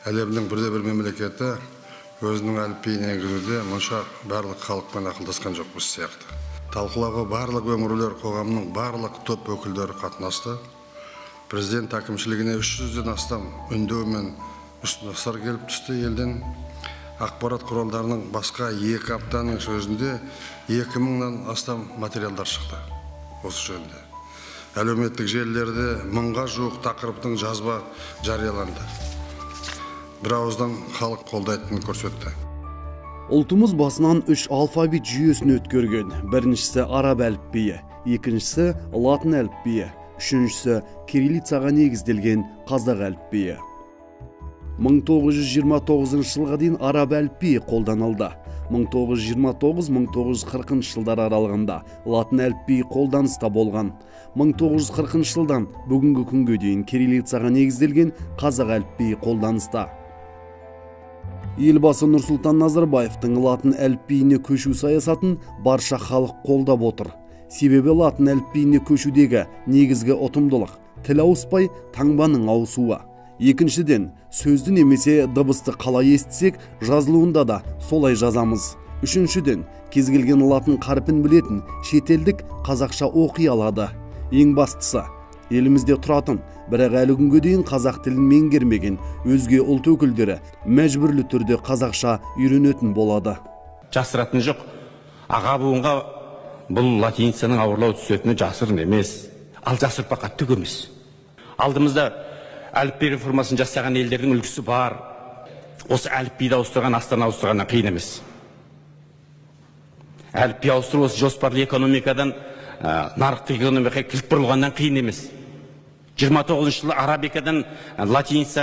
Әлемнің бірде-бір мемлекеті өзінің әліпбиін енгізуде мұнша барлық халықпен ақылдасқан жоқ біз сияқты. Талқылауға барлық өңірлер, қоғамның барлық топ өкілдері қатынасты. Президент әкімшілігіне 300-ден астам үндеу мен ұсыныстар келіп түсті елден. Ақпарат құралдарының басқа 2 аптаның сөзінде 2000-нан астам материалдар шықты осы жөнінде. Әлеуметтік желілерде 1000-ға жуық тақырыптың жазба жарияланды. Бір ауыздан халық қолдайтынын көрсетті. Ұлтымыз басынан үш алфавит жүйесін өткерген. Біріншісі – араб әліпбиі, екіншісі – латын әліпбиі, үшіншісі – кириллицаға негізделген қазақ әліпбиі. 1929 жылға дейін араб әліпбиі қолданылды. 1929-1940 жылдар аралығында латын әліпбиі қолданыста болған. 1940 жылдан бүгінгі күнге дейін кириллицаға негізделген қазақ әліпбиі қолданыста. Елбасы Нұрсұлтан Назарбаевтың латын әліпбиіне көшу саясатын барша халық қолдап отыр. Себебі латын әліпбиіне көшудегі негізгі ұтымдылық – тіл ауыспай, таңбаның ауысуы. Екіншіден, сөзді немесе дыбысты қалай естісек, жазылуында да солай жазамыз. Үшіншіден, кез келген латын қарпін білетін шетелдік қазақша оқи алады. Ең бастысы, елімізде тұратын, бірақ әлі күнге дейін қазақ тілін меңгермеген өзге ұлт өкілдері мәжбүрлі түрде қазақша үйренетін болады. Жасыратын жоқ, аға буынға бұл латиницаның ауырлау түсетіні жасырын емес. Ал жасырпаққа түк емес. Алдымызда әліпби реформасын жасаған елдердің үлгісі бар. Осы әліпбиді ауыстырған Астана ауыстырғаннан қиын емес. Әліпби ауыстыру осы жоспарлы экономикадан нарықтық экономикаға кілт бұрылғаннан қиын емес. 29-жылы арабикадан латиница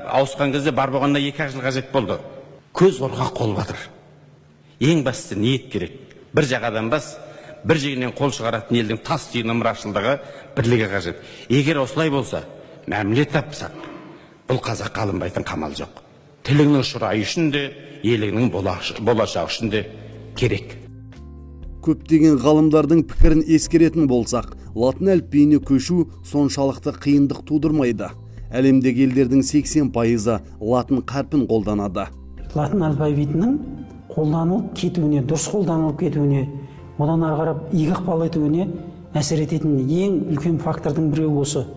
ауысқан кезде бар болғанда 2-ақ жыл қажет болды. Көз қорқақ, қол батыр. Ең бастысы, ниет керек. Бір жағадан бас, бір жеңнен қол шығаратын елдің тас түйін ымырашылдығы, бірлігі қажет. Егер осылай болса, мәміле тапсақ, бұл қазаққа алынбайтын қамал жоқ. Тіліңнің шұрайы үшін де, еліңнің болашағы үшін де керек. Көптеген ғалымдардың пікірін ескеретін болсақ, латын әліпбиіне көшу соншалықты қиындық тудырмайды. Әлемдегі елдердің 80%-ы латын қарпін қолданады. Латын алфавитінің қолданылып кетуіне, дұрыс қолданылып кетуіне, одан ары қарап игі ықпал етуіне әсер ететін ең үлкен фактордың біреуі осы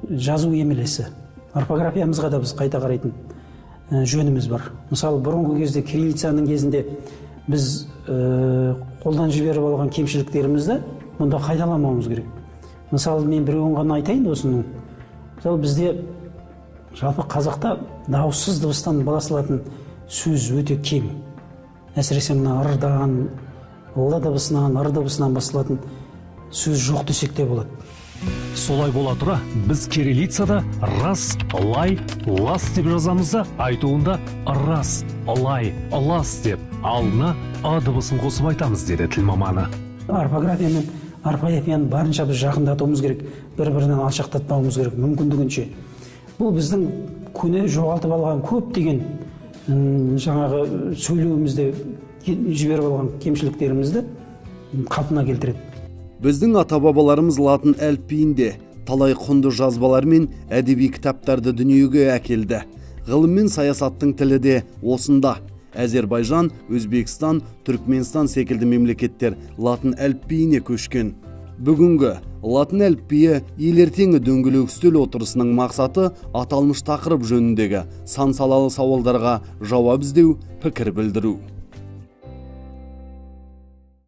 жазу емлесі. Орфографиямызға да біз қайта қарайтын жөніміз бар. Мысалы, бұрынғы кезде, кириллицаның кезінде біз қолдан жіберіп алған кемшіліктерімізді мұнда қайталамауымыз керек. Мысалы, мен біреуін ғана айтайын осының. Мысалы, бізде, жалпы қазақта дауыссыз дыбыстан басылатын сөз өте кем. Әсіресе мына ырдан, л дыбысынан, р дыбысынан басталатын сөз жоқ десек те болады. Солай бола тұра, біз кириллицада рас, лай, лас деп жазамыз да, айтуында рас, лай, лас деп алдына а дыбысын қосып айтамыз, деді тіл маманы. Орфография мен орфоэпияны барынша біз жақындатуымыз керек, бір бірінен алшақтатпауымыз керек мүмкіндігінше. Бұл біздің көне жоғалтып алған көптеген жаңағы сөйлеуімізде жіберіп алған кемшіліктерімізді қалпына келтіреді. Біздің ата бабаларымыз латын әліпбиінде талай құнды жазбалар мен әдеби кітаптарды дүниеге әкелді. Ғылым мен саясаттың тілі де осында. Әзербайжан, Өзбекстан, Түркменстан секілді мемлекеттер латын әліпбиіне көшкен. Бүгінгі «Латын әліпбиі – ел ертеңі» дөңгелек үстел отырысының мақсаты – аталмыш тақырып жөніндегі сан салалы сауалдарға жауап іздеу, пікір білдіру.